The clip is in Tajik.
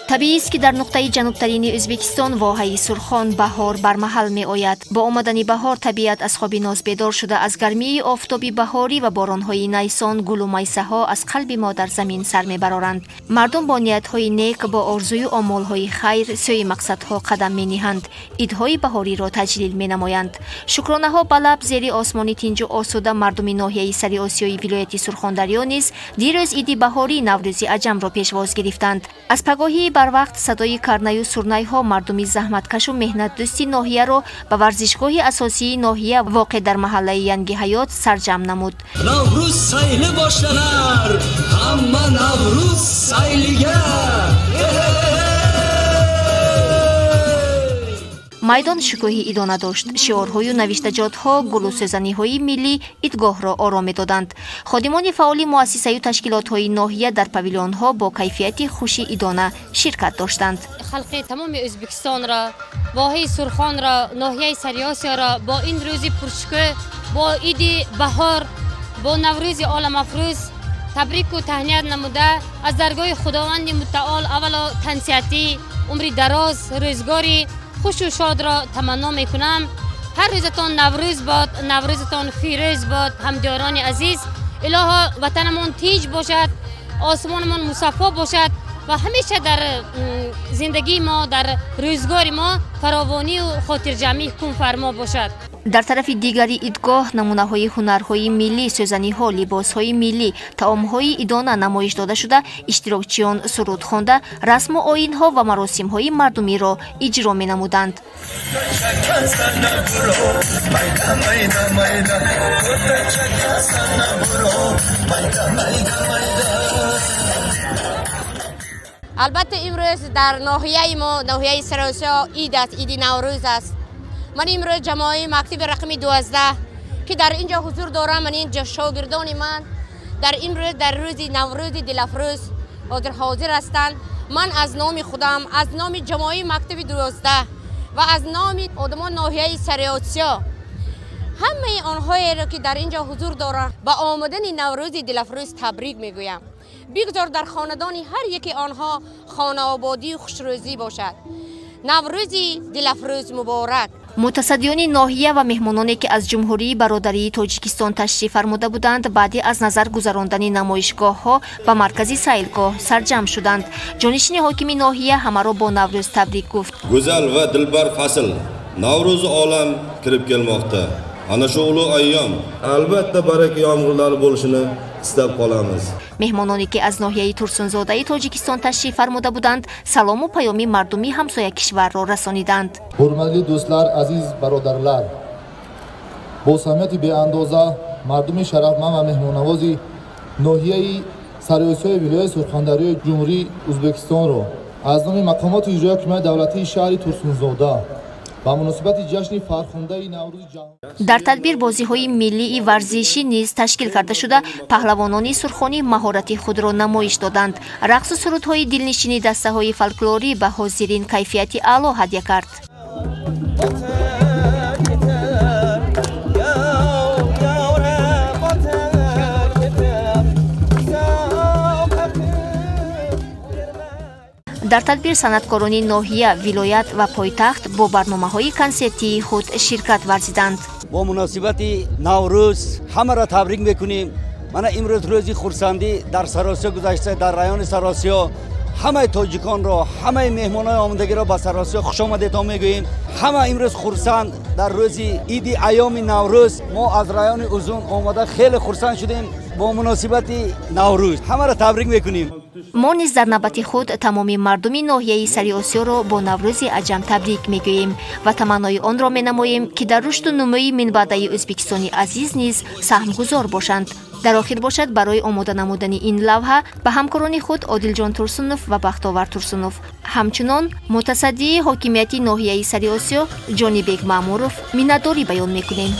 Табиист, ки дар нуқтаи ҷанубтарини Ӯзбекистон, воҳаи Сурхон, баҳор бармаҳал меояд. Бо омадани баҳор табиат аз хоби ноз бедор шуда, аз гармии офтоби баҳорӣ ва боронҳои найсон гулу майсаҳо аз қалби модарзамин сар мебароранд. Мардум бо ниятҳои нек, бо орзую омолҳои хайр сӯи мақсадҳо қадам мениҳанд, идҳои баҳориро таҷлил менамоянд. Шукронаҳо ба лаб, зери осмони тинҷу осуда мардуми ноҳияи Сариосиёи вилояти Сурхондарё низ дирӯз иди баҳорӣ, Наврӯзи аҷамро пешвоз гирифтанд. Аз пагоҳии барвақт садои карнаю сурнайҳо мардуми заҳматкашу меҳнатдӯсти ноҳияро ба варзишгоҳи асосии ноҳия, воқеъ дар маҳаллаи Янгиҳаёт, сарҷамъ намуд. Navro'z sayli boshlanar, hamma Navro'z sayliga. Hey! Майдон шукӯҳи идона дошт. Шиорҳою навиштаҷотҳо, гулу сӯзаниҳои миллӣ идгоҳро ором медоданд. Ходимони фаъоли муассисаю ташкилотҳои ноҳия дар павилонҳо бо кайфияти хуши идона ширкат доштанд. Халқи тамоми Ӯзбекистонро, воҳаи Сурхонро, ноҳияи Сариосиёро бо ин рӯзи пуршукӯҳ, бо иди баҳор, бо Наврӯзи оламафрӯз табрику таҳният намуда, аз даргоҳи Худованди Мутаол аввало тансиҳатӣ, умри дароз, рӯзгори хушу шодро таманно мекунам. Ҳар рӯзатон Наврӯз бод, Наврӯзатон фирӯз бод, ҳамдиёрони азиз. Илоҳо, ватанамон тинҷ бошад, осмонамон мусаффо бошад ва ҳамеша дар зиндагии мо, дар рӯзгори мо фаровонию хотирҷамъӣ ҳукмфармо бошад. Дар тарафи дигари идгоҳ намунаҳои ҳунарҳои миллӣ, сӯзаниҳо, либосҳои миллӣ, таомҳои идона намоиш дода шуда, иштирокчиён суруд хонда, расму оинҳо ва маросимҳои мардумиро иҷро менамуданд. Chakasana bro, mayda mayda mayda, ko'rpa chakasana bro, mayda mayda mayda. Албатта, имрӯз дар ноҳияи мо, ноҳияи Сариосиё, ид аст, иди Наврӯз аст. Ман имрӯз ҷамоаи мактаби рақами 12, ки дар ин ҷо ҳузур дорам, ман ин шогирдони ман дар имрӯз, дар рӯзи Наврӯзи дилафрӯз ҳозир ҳастанд. Ман аз номи худам, аз номи ҷамоаи мактаби 12 ва аз номи одамони ноҳияи Сариосиё ҳамаи онҳоеро, ки дар ин ҷо ҳузур доранд, ба омадани Наврӯзи дилафрӯз табрик мегӯям. Бигзор дар хонадони ҳар яке онҳо хонаободию хушрӯзӣ бошад. Наврӯзи дилафрӯз муборак! Мутасаддиёни ноҳия ва меҳмононе, ки аз Ҷумҳурии бародарии Тоҷикистон ташриф фармуда буданд, баъди аз назар гузарондани намоишгоҳҳо ба маркази сайлгоҳ сарҷамъ шуданд. Ҷонишини ҳокими ноҳия ҳамаро бо Наврӯз табрик гуфт. Go'zal va dilbar fasl, Navro'zi olam kirib kelmoqda. Ana shu ulug' ayyom albatta baraka yomg'irlari bo'lishini istab qolamiz. Меҳмононе, ки аз ноҳияи Турсунзодаи Тоҷикистон ташриф фармуда буданд, салому паёми мардуми ҳамсоя кишварро расониданд. Hurmatli do'stlar, aziz birodarlar, бо самимияти беандоза мардуми шарафманд ва меҳмоннавози ноҳияи Сариосиёи вилояти Сурхондарёи Ҷумҳурии Ӯзбекистонро аз номи мақомоти иҷроия ҳокимияти давлатии шаҳри Турсунзода ба муносибати ҷашни фархундаи Наврӯзи ҷаҳон Дар тадбир бозиҳои миллии варзишӣ низ ташкил карда шуда, паҳлавонони сурхонӣ маҳорати худро намоиш доданд. Рақсу сурудҳои дилнишини дастаҳои фолклорӣ ба ҳозирин кайфияти аъло ҳадя кард. Ketar, yov yovra botar ketar. Sovqatib Дар тадбир санъаткорони ноҳия, вилоят ва пойтахт бо барномаҳои консертии худ ширкат варзиданд. Бо муносибати Наврӯз ҳамаро табрик мекунем. Мана имрӯз рӯзи хурсандӣ дар Саросиё гузашта. Дар райони Саросиё ҳамаи тоҷиконро, ҳамаи меҳмонои омадагиро ба Саросиё хушомадетон мегӯем. Ҳама имрӯз хурсанд дар рӯзи иди айёми Наврӯз. Мо аз райони Узун омада хеле хурсанд шудем. Бо муносибати Наврӯз ҳамаро табрик мекунем. Мо низ дар навбати худ тамоми мардуми ноҳияи Сариосиёро бо Наврӯзи аҷам табрик мегӯем ва таманнои онро менамоем, ки дар рушду нумӯи минбаъдаи Ӯзбекистони азиз низ саҳмгузор бошанд. Дар охир бошад, барои омода намудани ин лавҳа ба ҳамкорони худ Одилҷон Турсунов ва Бахтовар Турсунов, ҳамчунон мутасаддии ҳокимияти ноҳияи Сариосиё Ҷонибек Маъмуров миннатдорӣ баён мекунем.